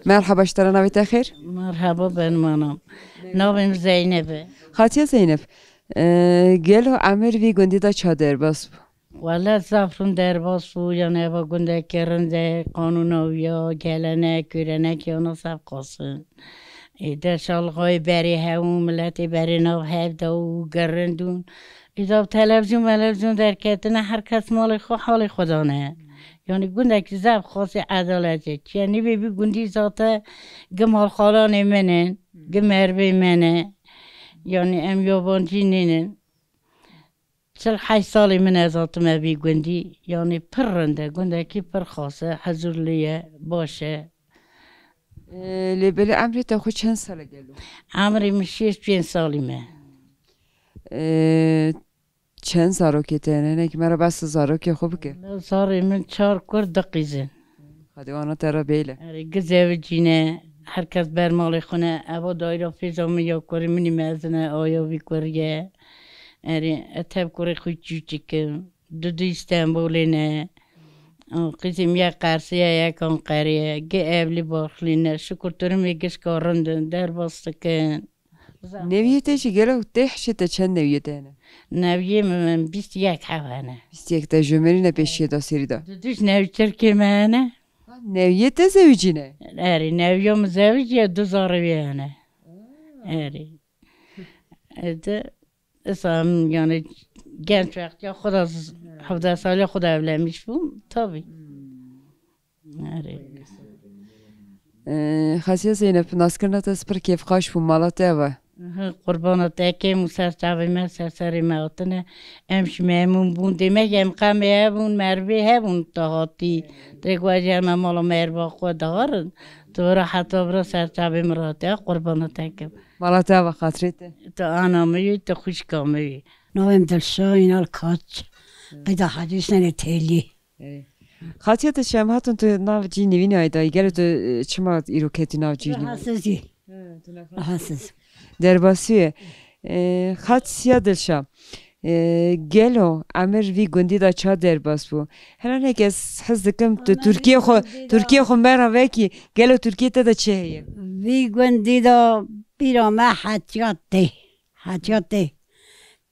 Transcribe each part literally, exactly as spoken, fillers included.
Merhaba, ji te re, navê te xêr? Merhaba, ben manam. Navê min Zeynep e. Xatiya Zeynep, e, gelo emir vî gundî de ça derbas bû? Wele zaf rind derbas bû, yani eva gundekî rind e, qanûna wî ya, gelenek, görenek ya nas ev qasin. Ê, de şalxayê berê hew, miletê berê nav hev de û gerindûn. Îda televizyon melevizyon derketine, her kes malê xwe halê xwe dane. Yani gundekî zaf xasê edalet e. Çiye nîvê vî gundî zate gi malxalanê min in, gi mervê min e. Yani em yabancî nînin. Çil heşt salê min ez hatime vî gundî. Yani pir rind e, gundekî pir xas e, hezirlî ye, baş e. Ee, lê belê emrê te xwe çend sal e gelo? Emrê min şêst pênc salî me. Ee, çend zarokê te hene? Hinekî me re behsa zarokê xwe bike. Zarê min çar kur, du qîz in. Xwedê wana te re bêle. Erê, gi zewicîne, her kes ber malê xwe ne. Eva dayra fêza min ya kurê min î mezin e, aya vî kurî ye. Erê, ez tev kurê xwe çûçik im. Dudu Îstenbolê ne. Û qîzê min yek Qersê ye, yek Anqerê ye. Gi evlî barxlî ne. Şukur turimê gişka rind in, derbas dikin. Newiyê te jî gelo tê hişê te çend newiyê te hene? Newiyê min bîst yek heb hene. Bîst yek te jûmerî ne pêşiyê da serî da. Dudu jî newî çirkê me hene. Ha, newiyê te zewicîne? Erê, newiya min zewicî ye, du zarê wê hene. Erê. Ede, esa em, yani genç wextiya xwe de z-, hevdeh saliya xwe de evlenmiş bûm, tabii. Erê. Ee, Xasiye Zeynep, naskirina te spir kêfxaş bû, mala te eva? Hi, qurbana te kêm û ser çavê me, ser serê me hatine. Em ji memnûn bûn. Demek em qemê hebûn, mervê hebûn, te hatî. Dê ku ez ê me mala merva xwe diharin. Tu vira heta vira ser çavê min re hatiye, qurbana te kêm. Mala te ava, xatirê te. Tu ana min yî, tu xwişka min yî. Navê min Dilşa Înal Kaç. Qeyda Hacî Hüseyinê Têlî. Erê. Xatiya te çem hatin tu nav cî nivînê ay dayî. Gelo tu, e, çima îro ketî nav cî nivînê? Rahatsız. He, tu ne Rahatsız. Derbasî ye. E, Xatiya Dilşa. E, gelo emir vî gundî de ça derbas bû? Hela hinekî ez hez dikim tu Tirkiye xwe, Tirkiye xwe me re vekî. Gelo Tirkiye te de çi heye? Vî gundî de bîra me hetiya tê. Hetiya tê.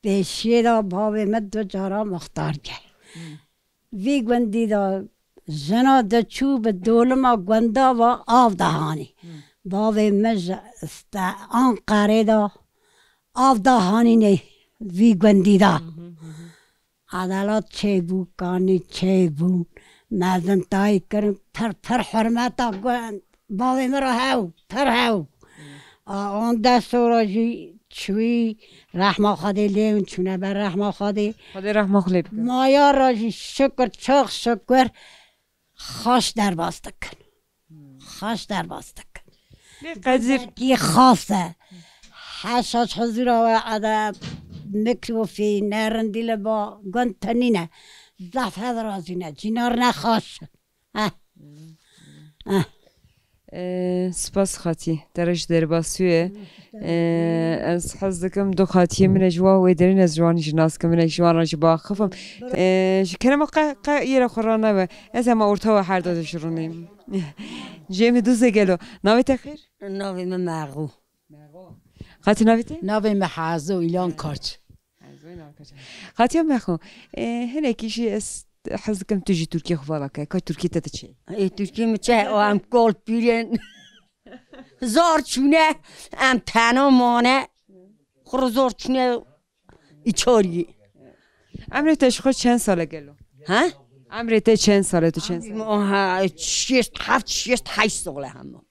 Pêşiyê de bavê me du cara muxtar ke. Vî gundî de jina diçû bi dolima gunda ve av dihanî. Bavê min ji Ste-, Anqerê de av dihanînê vî gundî de. Edalet çêbû, kanî çêbûn, mezintayî kirin, pir pir hurmeta gund. Bavê min re hew, pir hew. A, on des sora jî çûyî rehma Xwedê lê hûn çûne ber rehma Xwedê. Xwedê rehma xwe lê bike. Maya re jî şikir, çok şikir xaş derbas dikin. Xaş derbas dikin. Lê qedir. Kî xas e. Heşa ji huzura we ede mikrofî, nerindî li ba gund tenîne. Zaf hez razî ne. Cînar ne xaş. Heh. Heh. Ee, spas Xatî. Te re ji derbasî ye. Ee, ez hez dikim du Xatiyê min e ji wa wê derîn, ez ji wan jî nas kim, hinek ji wan re jî biaxifim. Ee, ji kerema qe, qe yê re xwe ranebe. Ez hema orta we her da dijirûnîm. Cemî dûzê gelo. Navê te xêr? Navê min Merxû. Xatî navê te? Navê min Hazo Îlan Kaç. Xatiya Merxû, e, hinekî jî ez hez dikim tu jî Tirkiyê xwe vala ke. Ka Tirkiyê te diçe? Ê, Tirkiyê min çi he? O em kol pîrên. Zor çûne, em tena mane. Xwe zor çûne. Îçariyê. Emrê te ji xwe çend sal e gelo? He? Emrê te çend sal e, tu çend sal e? Aha, şêst heft, şêst heşt sal e hema.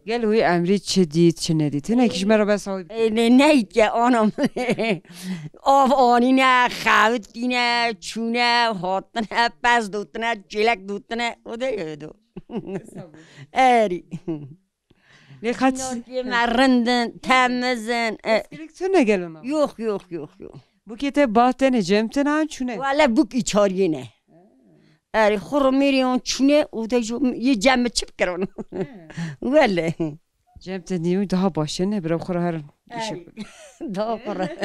Gelo wî emrî çi dît, çi nedît? Hinekî ji me re behsa wî bike. Ê, ne, neyt ke, anam. Av anîne, xewitîne, çûne, hatine, pez dotine, çêlek dotine. O de ye do. Erî. Lê xat- Navê me rind in, temiz in. E. Eskilik tune gelo nav? Yok, yok, yok, yok. Bûkê te ba tenê, cem tune an çûne? Wele bûk îçariyê ne. Erê, xwe re mêrê an çûne, o de jo yê cem mi çi bikirin? Wele. Cem te nîyo daha baş e, ne bira xwe re herin. Erê. Daha xwe re.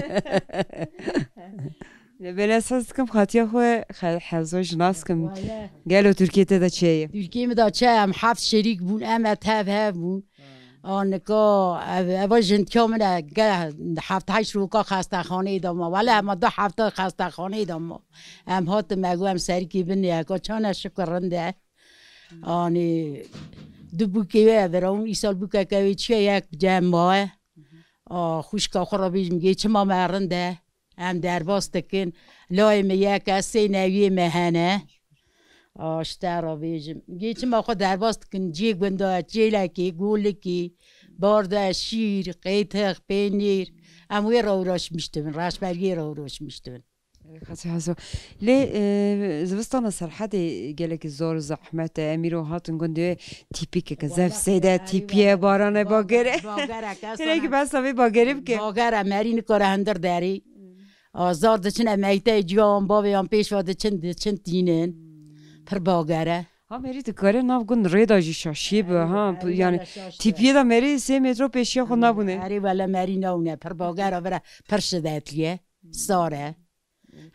Belê ez hez dikim xatiya xwe xe- hezo ji nas kim. Wele. Gelo Tirkiye te de çi ye? Tirkiye mi da çi em heft şerîk bûn, em e tev hev bûn. A nika ev, eva jindkiya min e, gel heft heşt roka xestexaneyê de ma. Wele ema du hefta xestexaneyê de ma. Em hatin me got em serîkê binê heka çane şikir rind e. Anî du bûkê wê ev ra, îsal bûkeke wê çiye yek cem maye. A, xwişka xwe re bêjim, gê çima me rind e? Em derbas dikin. Layê me yek e, sê newiyê me hene. A, ji te re bêjim. Gê çima xwe derbas dikin? Cê gunda, çêlekê, golikê, barde, şîr, qêtix, pênîr. Em wê re uğraşmış dibin, reşbergê re uğraşmış dibin. Xasî hezo. Lê, e, zivistana Serhedê gelekî zor zehmet e. Em îro hatin gundê wê tîpîkeke zef seyde tîpiye barane bagere. Gelekî behsa vê bagerê bike. Bagere merî nikare hundir derî. Azar diçin emeyteyê ciya wan bavê yan pêş ve diçin, diçin tînin. Pir bagere. Ha merî dikare nav gund rê de jî şaşiyê bi, ha, yani tîpiyê de merî sê metro pêşiya xwe nabûne. Erê wele merî nabûne, pir bagera vira pir şidetliye. Sar e.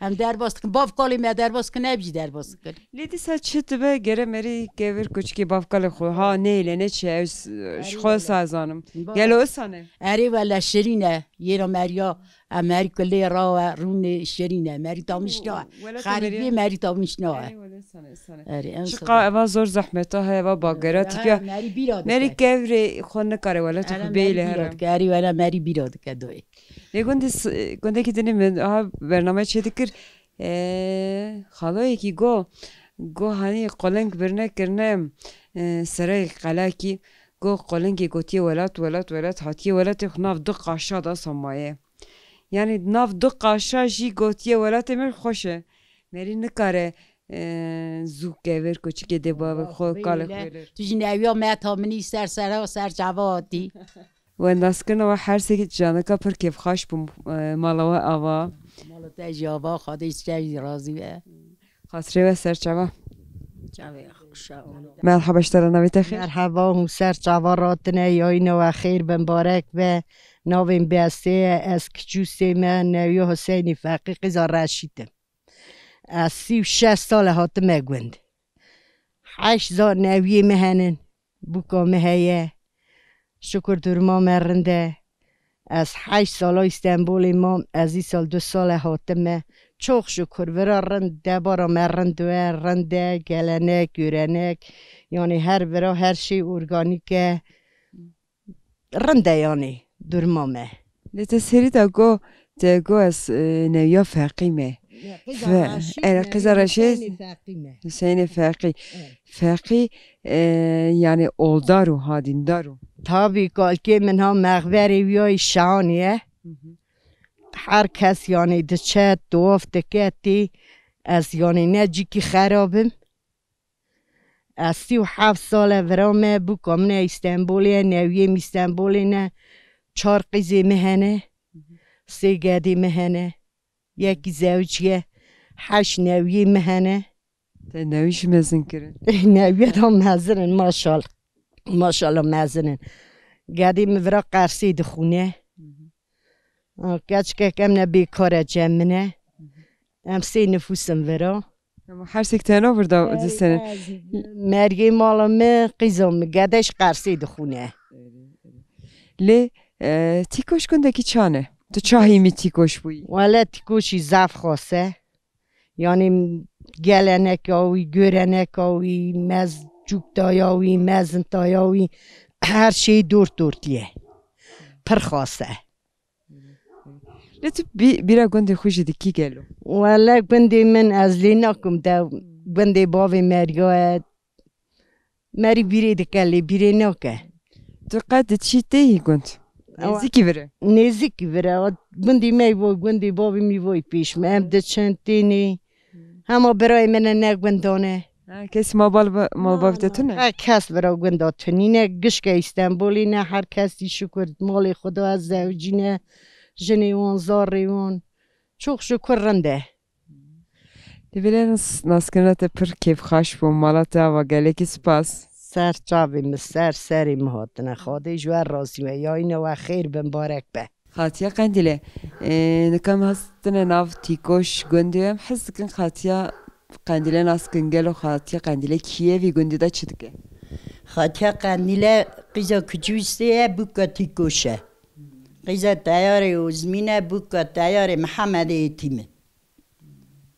Em derbas dikin. Bav kalê me derbas dikin, ev jî derbas dikin. Lê dîsa çi dibe gere merî kevir kuçikê bav kalê xwe. Ha nêle ne çi ew s- ji xwe sa zanim. Gelo isan e? Erê wele şirîn e. Yêra meriya em herî ku lê rawe rûnê şirîn e. Merî tamîş na. Xerîbiyê merî tamîş na. Erê wele isan e, isan e. Erê en Çiqa eva zor zehmeta heye eva bagera tipiya. Merî bîra dike. Merî kevrê xwe nikare wele tu xwe bêle herre. Erê wele merî bîra dike doyê. Lê gundê s- gundekî dinê min aha bername çêdikir. Ee, xaloyekî go, go hanî qoleng birine kirine, e, sereyê qelakî, go qolengê gotiye welat, welat, welat, hatiye welatê xwe nav du qaşa da samaye. Yani nav du qaşa jî gotiye welatê min xweş e. Merî nikare, e, zû kevir, koçikê dê bavê xwe, kalê xwe. Tu jî newiya me tamînî ser sera ser çava hatî. Wendaskirina we her sê canika pir kêfxaş bû, e, mala we ava. Mala te jî ava, Xwedê ji te jî razî be. Xatirê we ser çava. Çavê xweşa. Merhaba ji te re, navê te xêr? Merhaba, hûn ser çava ratine, yayîna we xêr be, mibarek be. Navê min Besê ye, ez kiçûsê me, newiya Huseynê Feqî, qîza Reşîd im. Ez sî û şeş sal e hatime gund. Heşt zar newiyê me henin, bûka me heye. Şukur duruma me rind e. Ez heşt sala Îstenbolê mam, ez îsal du sal e hatime. Çok şukur, vira rind, debara me rind we, rind e, gelenek, görenek. Yani her vira her şey organîk e. Rind e yani duruma me. Lê te serî de go, te go ez, e, newiya Feqî me. Fe- Erê, qîza Reşîd. Hüseynê Feqî. Feqî, e, yani oldar û ha dîndar û. Tabii kalkê min ha mexberê wî ya şanî ye. Her kes yani diçe, tawaf dike tê. Ez yani ne cîkî xerab im. Ez sî û heft sal e vira me bûka min e Îstenbolê ye, newiyê min Îstenbolê ne. Çar qîzê min hene, sê gedê min hene. Yekî zewiciye, heşt newiyê min hene. Te newî jî mezin kirin. Newiye da mezin in, maşallah. Maşallah mezin in. Gedê min vira qersê dixwîne. Ha, keçikek em ne bêkar e cem min e. Em sê nifûs in vira. Ama her sêk tena vir da Erê, disenin. Ez, mergê mala min, qîza min, gede ji qersê dixwîne. Lê, e, Tîkoş gundekî çan e? Tu çahî mî Tîkoş bûyî? Wele Tîkoşî zaf xas e. Yani geleneka wî, göreneka wî, mez cûktaya wî, mezintaya wî, her şey dort dortiye. Pir xas e. Lê tu bî-, bîra gundê xwe jî dikî gelo? Wele gundê min ez lê nakim de gundê bavê meriya ye. Merî bîrê dike lê bîrê nake. Tu qet diçî tê hî gund? Ewa. Nêzîkî vir e? Nêzîkî vir e. Gundê me vo, gundê bavê min voy pêş me. Em diçin tênê. Hema birayê min e ne gundan e. Ha, kes ma bal ba-, mal bavê te tune? Ha, kes vira gunda tunîne, gişke Îstenbolî ne, her kes jî şukur malê xwe da ez zewicîne, jinê wan, zarê wan. Çok şukur rind e. Divê lê nas-, naskirina te pir kêfxaş bû, mala te ava gelekî spas. Ser çavê min, ser serê min hatine. Xwedê ji we razî be, yayîna we xêr be, mibarek be. Xatiya Qendîlê. Ê, nika em hastine nav Tîkoş gundê, em hez dikin Xatiya Qendîlê nas kin, gelo Xatiya Qendîlê kî ye, vî gundî de çi dike? Xatiya Qendîlê qîza Kuçûsê ye, bûka Tîkoş e. Qîza teyarê Ozmîn e, bûka teyarê Mihemedê Êtîm e.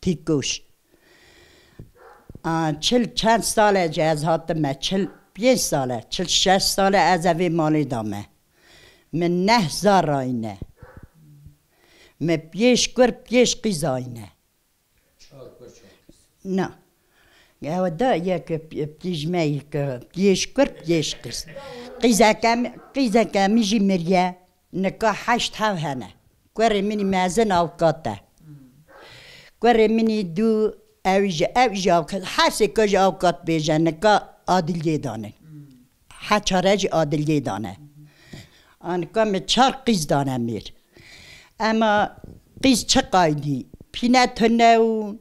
Tîkoş. A, çil çend sal e ji ez hatime, çil pênc sal e, çil şeş sal e ez ê vê malê de me. Min neh zar rayne. Me pêş kur, pêş qîz ayne. Na. Ew da yek p-, pêj me yek pêş kur, pêş qîz. Qîzeke mi-, qîzeke min jî miriye. Nika heşt hev hene. Kurê min î mezin avkat e. Kurê min î dû, ew jî, ew jî avkat, her sê ka jî avkat bêje, nika adiliyê dane. He çare jî adiliyê dane. A nika me çar qîz dane mêr. Ema qîz çi qaydî? Pîne tune ûn,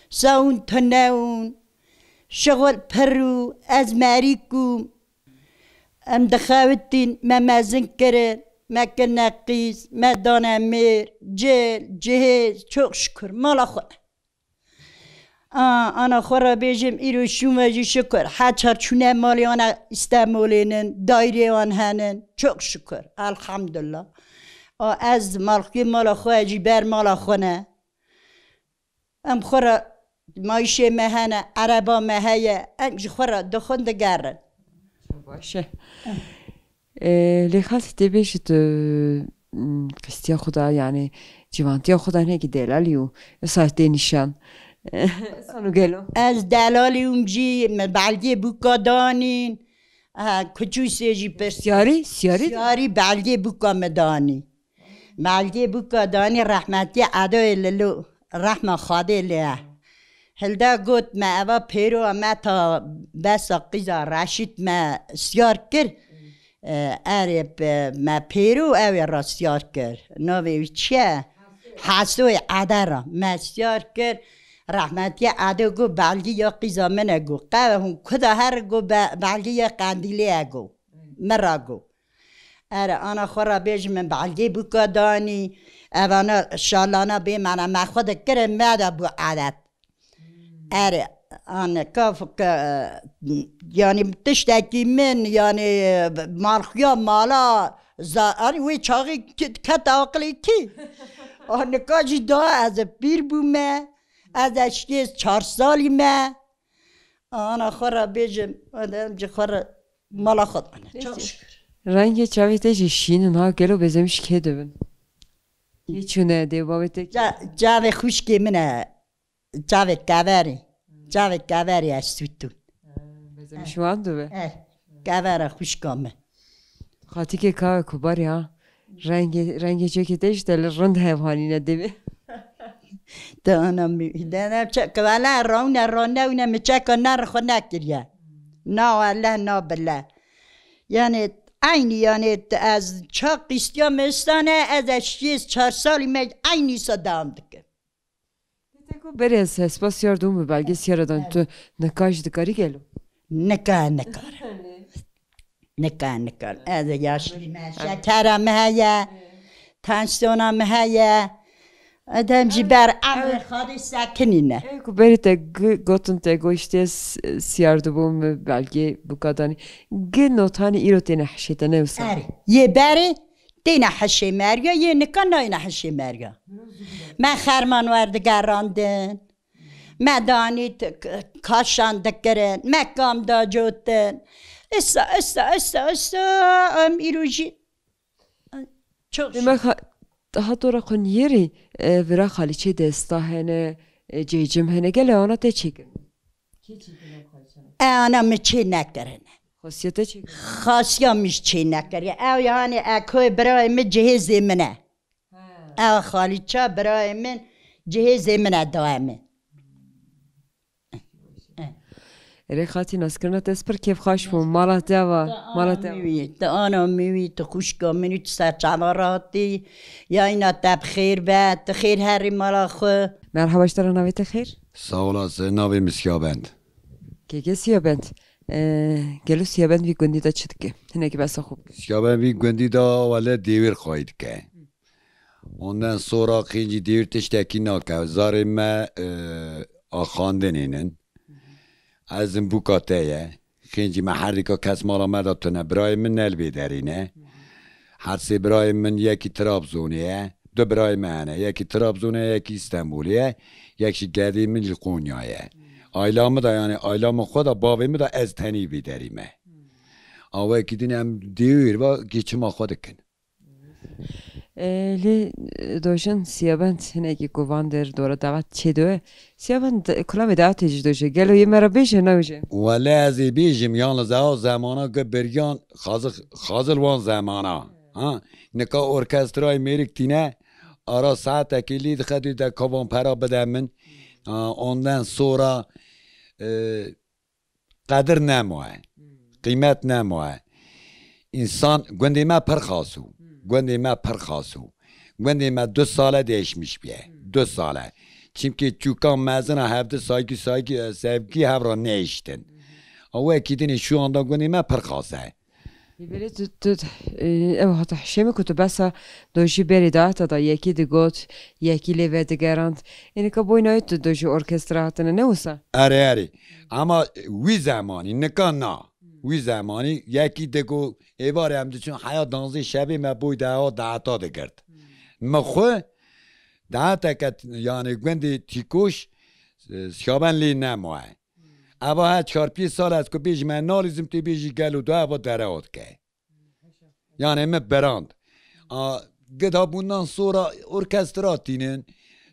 sawun tune ûn, şixul pir û ez merîk ûm. Em dixewitîn, me mezin kirin, me kirine qîz, me dane mêr, cil, cihêz, çok şükür, mala xwe. A, ana xwe re bêjim, îro şûn ve jî şükür. Her çar çûne malê wan e, Îstemolê nin, daîrê wan henin. Çok şükür. Elhamdulillah. A, ez malxiyê mala xwe, jî ber mala xwe ne. Em xwe re mayîşê me hene, ereba me heye, em ji xwe re dixwin digerin. Baş e. Ee, lê xas tê bêjî tu, mm, qistiya xwe da, yani ciwantiya xwe da hinekî delalî û wisa tê nîşan. Sanu gelo. Ez delalî ûm jî, me belgê bûka danîn. Ha, kuçûsê jî pir. Siyarî, siyarî? Siyarî belgê bûka me danî. Belgê bûka danî rehmetî Edoyê Lilo, rehma Xwedê lê ye. Hilda got me eva pêro me ta besa qîza Reşîd me siyar kir. E, erê pe-, me pêro ew ê ra siyar kir. Navê wî çi ye? Hesoyê Edera. Me siyar kir. Rehmetî Edo got belgî ya qîza min e got. Qewe hûn kuda her got be-, belgî ya Qendîlê ye got. Min ra got. Ere, ana xwe re bêjim, min belgê bûka danî, evana şalana bê mene me xwe dikirin, me de bû edet. Ere, ane, kaf ke, yani tiştekî min, yani malxiya mala, za-, yani wê çaxî ki-, ket aqilê kî? Anika jî daha ez pîr bûme, ez eşkêz çar salî me. Ana xwe re bêjim, em ji xwe re mala xwe dane. Çok şükür. Rengê çavê te jî şîn in ha, gelo bezemîş kê dibin? Kê çûne dê bavê te kê? Ça-, çavê xwişkê min e, çavê keverî. Çavê keverî ez sûtû. Bezemîş wan dibe? Eh, kevera xwişka min. Xatîkê ka kubar ya. Rengê, rengê çekê te jî te li rind hev hanîne devê. Te ana mi-, de ne çe-, ke wele rawne ranewne mi çeka ner xwe nekiriye. Na wele na bile. Yani eynî yani te ez ça qistiya mistane ez eşkêz çar salî me eynî sa devam dikim. Te ku berê ez hespa siyar dûm bi belge siyara dan tu nika jî dikarî gelo? Nika nikar. Nika nikar. Ez yaşlî me. Şekera me heye. Tansiyona me heye. Edem jî ber emrê Xwedê sekinîne. Ew ku berê te gi-, gotin te goştê s-, siyar dibûm bi belge bûka danî. Gi notanî îro têne hişê te ne wisa? Erê. Yê berê têne hişê meriya, yê nika nayêne hişê meriya. Me xerman werdigerandin, me danî t-, k-, kaşan dikirin, me kam da cotin. Issa, issa, issa, issa, em îro jî çok Demek ha-, ha tora xwe niyêrî, e, vira xalîçê desta hene, e, cêcim hene, gele ana te çêkirin? E, ana min çê nekirine. Xasiya te çêkirin? Xasiya min jî çê nekiriye. Ew yani ekoyê birayê min cihêzê min e. Ha. Ew xalîça birayê min cihêzê min e dayê min. Erê xatî naskirina te ez pir kêfxweş bûm. Mala te va, mala te va. Mîwî, tu ana mîwî, tu xwişka min û tu serçava ratî. Yayna te bi xêr be, tu xêr herî mala xwe. Merhaba ji te re, navê te xêr? Sağ olasın, navê min Siyabend. Keke Siyabend. Ee, gelo Siyabend vî gundî de çi dike? Hinekî behsa xwe bike. Siyabend vî gundî de wele dêwêr xwayî dike. Ondan sonra qîncî dêr tiştekî nake. Zarê me, e, axandinên in. Ezin bûka te ye. Qîncî me her dîka kes mala me de tune. Birayê min ne li bê derê ne. Her sê birayê min yekî Trabzonê ye. Du birayê me hene. Yekî Trabzonê ye, yekî Îstenbulê ye. Yek jî gedê min ji Qonya ye. Ayla min de, yani ayla min xwe de, bavê min de ez tenî bê derê me. Awekî din em dêwêr ve geçima xwe dikin. E, lê, e, dojin Siyabend hinekî ku van der dora davat çê doye. Siyabend, e, kulamê davatê jî doje. Gelo yê me re bêje, newje? Wele ez ê bêjim, yalnız ew zemana ku beriyan xazil, xazil wan zemana. Ha, nika orkestrayê mêrik tîne, ara saetekê lê dixe dê de kavan pera bide min. Ha, ondan sonra, e, qedir nemaye. Hmm. Qîmet nemaye. Însan, gundê me pir xas û. Hmm. Gundê me pir xas û. Gundê me du sale değişmiş bûye. Hmm. Du sale. Çimkî çûkan mezin a hevdi saygî, saygî, e, sevgî hev re nehiştin. Hmm. A wekî dinê şu anda gundê me pir xas e. Lê belê tu, tu, e, ew hata hişê min ku tu besa dojî berê data da yekî digot, yekî lê vedigerand. Ênika boyna wê tu dojî orkestra hatine, ne wisa? Erê, erê. Ama wî zemanî, nika na. Hmm. Wî zemanî yekî digo, êvarê em diçûn heya danzdê şevê me boy deha daheta digirt. Hmm. Min xwe daheteke t-, yani gundê Tîkoş, e, Siyabend lê nemaye. Eva her çar pênc sal ez ku bêjim, me nalîzim tê bêjî gelo do eva derewa dike. Yani min berand. A, gida bundan sonra orkestra tînin.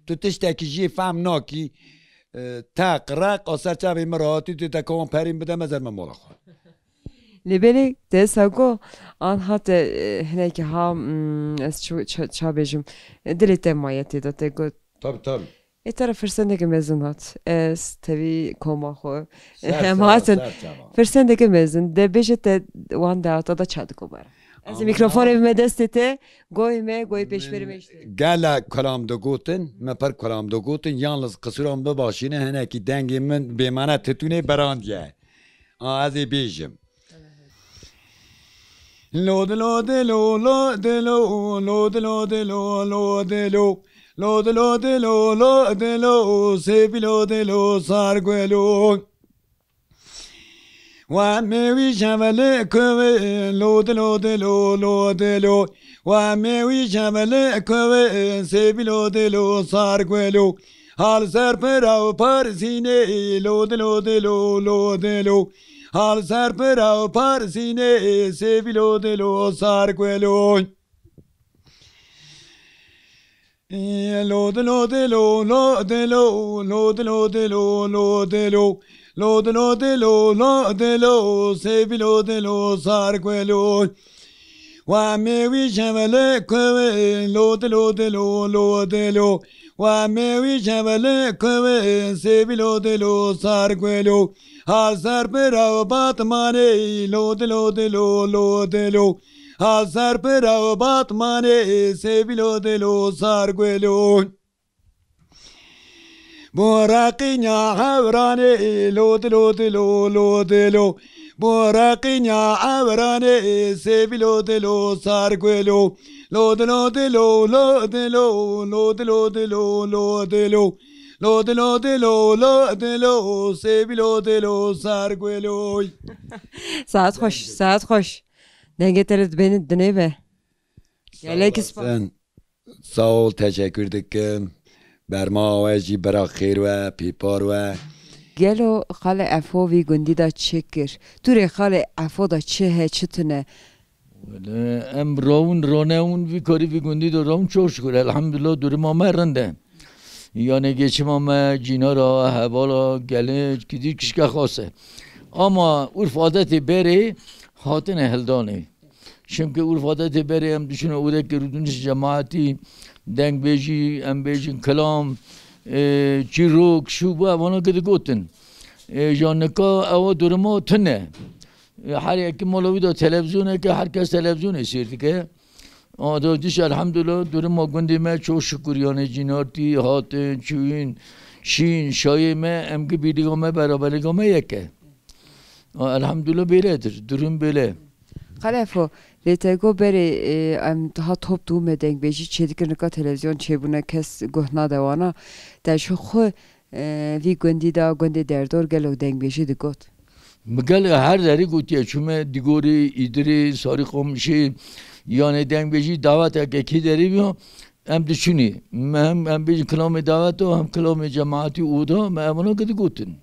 Tu tiştekî jê fehm nakî. E, teq, req, a ser çavê min rahatî dê te kawan perîn bide me zer me mola xwe. Lê belê te sako an hate, e, hinekî ha, mm, ez çi, ça, ça bêjim. E, dilê te maye tê de te got. Tabii, tabii. Ê te re firsendeke mezin hat. Ez, tevî koma xwe. Ser Em çava, hatin. Ser çava. Firsendeke mezin. De bêje te wan dehata da ça diko bara. Ez ê Ama mikrofonê bime destê te, goyê me, goyê pêşberî me işte. Gela kulam digotin, me per kulam digotin, yalnız qisûra min bibaşîne, hinekî dengê min bêmane titûnê berandiye. A, ez ê bêjim. Lo di lo di lo, lo di lo, lo di lo di lo, lo di lo. Lo di lo di lo, lo di lo, sêvî lo di lo, sar guelo. Wa me wî şevele kove, lo di lo di lo, lo di lo. Wa me wî şevele kove, sêvî lo di lo, sar guelo. Hal ser pira û parsînê, lo di lo di lo, lo di lo. Hal ser pira û parsînê, sêvî lo di lo, sar guelo. Lo di lo di lo, lo di lo, lo di lo di lo, lo di lo. Lo di lo di lo, lo di lo, sêvî lo di lo, sar guelo. Wa me wî şevele kove, lo di lo di lo, lo di lo. Wa me wî şevele kove, sêvî lo di lo, sar guelo. Hal ser pira û batmanê, lo di lo di lo, lo di lo. Hal ser pira û batmanê, sêvî lo di lo, sar guelo. Bo reqînya hewranê, lo di lo di lo, lo di lo. Bo reqînya hewranê, sêvî lo di lo, sar guelo. Lo di lo di lo, lo di lo, lo di lo di lo, lo di lo. Lo di lo di lo, lo di lo, sêvî lo di lo, sar guelo. Saet xweş, saet xweş. Dengê te li dibên dinê be. Gelek spas. Sen sağ ol, teşekkür dikim. Berma we jî bira xêr we, pîpar we. Gelo xalê Efo vî gundî de çi kir? Tu rê xalê Efo de çi he, çi tune? Wele, em rawin, ranewin, vî karî vî gundî de rawin, çok şükür, elhamdülillah, duruma me rind e. Yani geçima me, cînara, hevala, gelê, kidî kişke xas e. Ama urf adetê berê hatine hildanê. Çimkî urf adetê berê em diçûne odekê rûdinişê cemaetî, dengbêjî, em bêjin kilam, e, çîrok, şû bû, evana ki digotin. E, ja nika ewa duruma tune. E, her yekî mala wî de televîzyoneke, her kes televîzyonê sêr dike. Ama da diş elhamdülillah duruma gundê me çok şükür, yani cînartî, hatin, çûyîn, şîn, şayê me, em ki birlîga me, beraberlîga me yek e. A, elhamdülillah bêledir, durum bêle. Xalefo, lê te got berê, e, em ha top dû me dengbêjî çêdikin, nika televîzyon çêbûne, kes guh nade wana. Te ji xwe, e, vî gundî de, gundê derdor gelo dengbêjî digot? Min gelê her derê gotiye, çûme Dîgorê, Îdirê, Sarîqamişê, yanê dengbêjî daveteke kê derê bîya, em diçûnê. Me hem, em bêjin kilamê daveto, hem kilamê cemaetî oda, me evana ki digotin.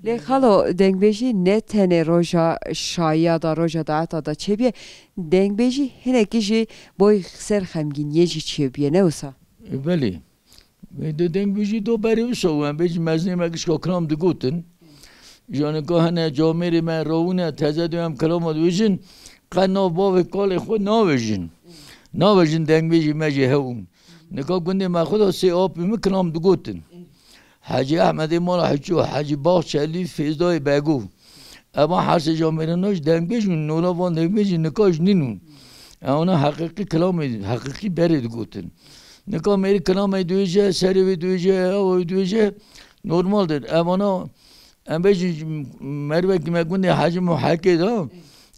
Lê xalo, dengbêjî ne tenê roja şayiya da, roja daeta da çêbûye. Dengbêjî hinekî jî boy ser xemgîniyê jî çêbûye, ne wisa? E, belê. E, de dengbêjî do berê wisa û em bêjin mezinê me gişka kilam digotin. Janika hene camêrê me rawûne teze dê em kilama dibêjin. Qe nav bavê kalê xwe navêjin. Navêjin dengbêjî me jî hebûn. Nika gundê me xwe de sê apê min kilam digotin. Hecî Ehmedê mala Hiço, Hecî Baxçelî, Fêzdayê Bego. Eva her sê camêrana ji dengbêj û nola van dengbêjî nika ji nîn û. Ewna heqîqî kilamê, heqîqî berê digotin. Nika mêrî kilamê dibêje, serê wê dibêje, ew dibêje, normaldir. Evana, em bêjin, merivekî me gundê Hecî Muhekê da,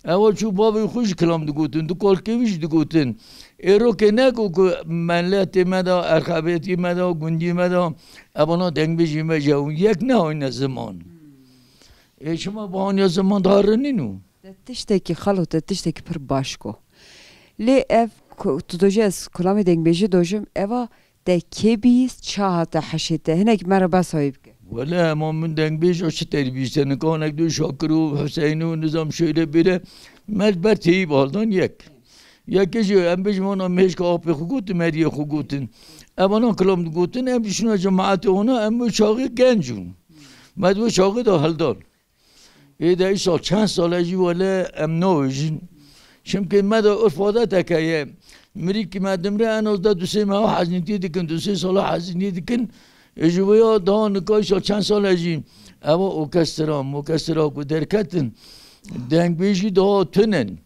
ewa çû bavê xwe jî kilam digotin, du kolkê wî jî digotin. Êrokê ne ku, ku meletê me de, erxebetî me de, gundî me de, evana dengbêjî me jî ew yek nehayne ziman. Ê çima bahaniya ziman daha rinîn û? Te tiştekî xalo, te tiştekî pir baş go. Lê ev ku, tu dojî ez kulamê dengbêjî dojim, eva te kê bî, ça hate heşê te? Hinek me re behsa wê bike. Wele hema min dengbêj o çi terbî işte, nika hinek dû Şakir û Hüseyin û nizam şöyle böyle me ji ber teyî baldan yek. Yekê jî em bêjin wana mêşka apê xwe gotin, meriyê xwe gotin. Em ana kilam digotin, em jî şûna cemaetê wana, em wê çaxê genc bûn. Me di wê çaxê de hildan. Ê de îsal çend sal e jî wele em navêjin. Çimkî me de urf adeteke ye. Mirîkî me dimre en az de du sê meha hezinîtî dikin, du sê sala hezinî dikin. Ê ji wê ya daha nika îsal çend sal e jî eva orkestra, orkestra ku derketin, dengbêjî daha tunin.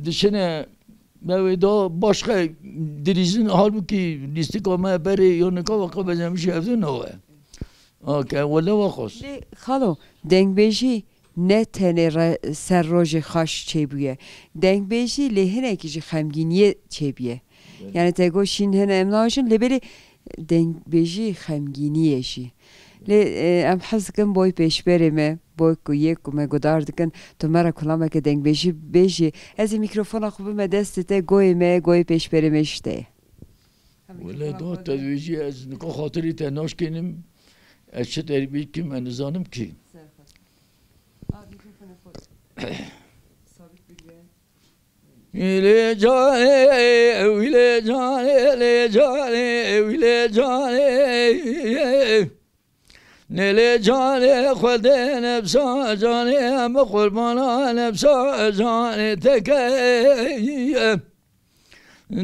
Dişine me wê daha başka dirîzin, halbûkî lîstika me berê ya nika ve qe bezemişî ev de nawe. Ake, wele we xwest. Lê xalo, dengbêjî ne tenê re-, ser rojê xaş çêbûye. Dengbêjî lê hinekî jî xemgîniyê çêbûye. Evet. Yani te got şîn hene em navêjin, lê belê dengbêjî xemgîniyê jî. Lê, e, em hez dikin boy pêşberê me, boy ku yê ku me gudar dikin, tu me re kulameke dengbêjî bêjî. Ez ê mîkrofona xwe bime destê te, goyê me, goyê pêşberê me ji te ye. Wele do te dibêjî ez nika xatirê te naşkênim, ez çi te bî kim, ez nizanim kî. Ser xwe. A, mikrofona xwe sabit bigire. Wîlê canê, wîlê canê, lê canê, wîlê canê. Nê lê canê Xwedê nefsa canê, em qurbana nefsa canê te ke.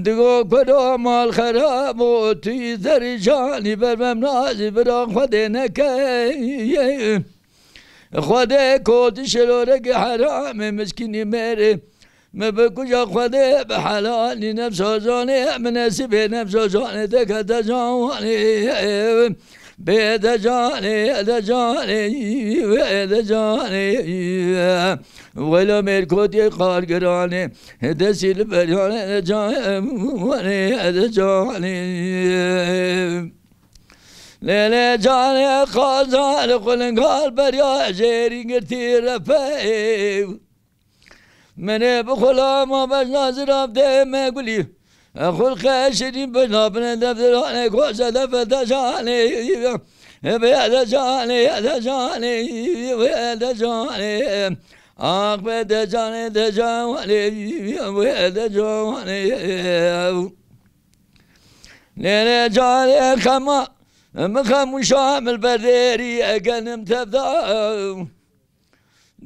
Digo kuro mal xerab û tu yî zerî canî ber mem nazî bira Xwedê neke. Xwedê kotî şilorekî heramê miskînî mêrê. Mi bi kuca Xwedê bi helalî nefsa canê, mi nesîbê nefsa canê te kete canê. Bê de canê, de canê, wê de canê. Wela mêrkotiyê qalgiranê, destî li beryanê de canê, de canê. Lê lê canê qazan xulingal berya jêrî girtî repey. Menê bi xulama bejna zirav dê me gulî. Xulqe şirîn bejna bine defteranê koşe defe de canê. Ebe de canê, de canê, ebe de canê. Ah be de canê, de canê, ebe de canê. Nere canê xema, mi xemûşa mil berdêrî egenim tevda.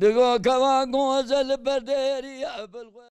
Digo keva goze li berdêrî bil xwe.